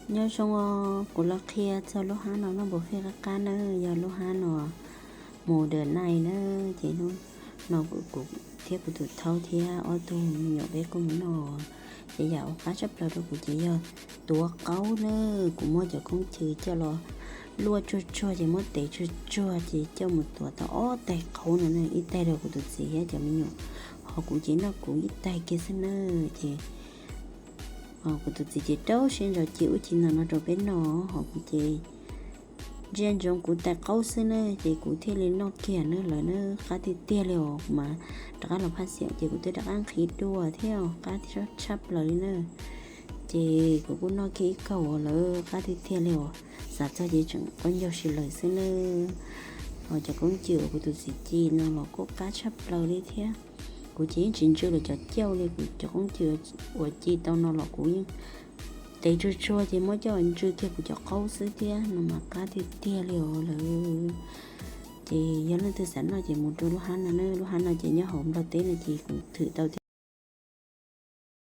Nyob zoo os, kuv los qhia txog lub hab no noj npua fij qab qab na, yog lub hab no mus dam nai na. Ces hnub no kuv thiab kuv tus thaub thiab ob tug me nyuam peb kuj mus noj, ces yam uas qab tshaj plaws rau kuv ces yog tuav qaub na. Kuv muab cov koob cw coj los luaj tsuag tsuag ces muab tev tsuag tsuag ces coj mus tuav tau ob tais qaub no na, ib tais rau kuv tus txiv thiab cov me nyuam, ho kuv ces noj kuv ib tais kiag xwb na. Ces kuv tus txiv ces rau siab ntso cia ub ci no no rau peb noj, ho kuv ces ntsia ntsoov kuv tais qaub xwb na, ces kuv thiaj li noj kiag na. Lawv na qab tiag tiag li os, mas rov qab los phaj xiam ces kuv twb rov qab nqhis dua thiab, qab tshaj plaws li na. Ces kuv kuj noj kiag ib kaug, lawv qab tiag tiag li os, xav txog ces tseem quaj ncaug si lawm xwb na. Ho cov koob cw uas kuv tus txiv ci no los kuj qab tshaj plaws li thiab. Kuv ces yeej tsis ntsw lawv cov cauj li, kuv cov koob cw uas ci tau no los kuv yeej tev tsuag tsuag ces muab coj ntsw kiag kuv cov qaub xwb thiab no mas qab tiag tiag li os lawv. Ces yog leej twg xav noj ces mus rau lub hab no na, lub hab no ces nyob hauv Nplog teb no ces kuv thwm tau thiab.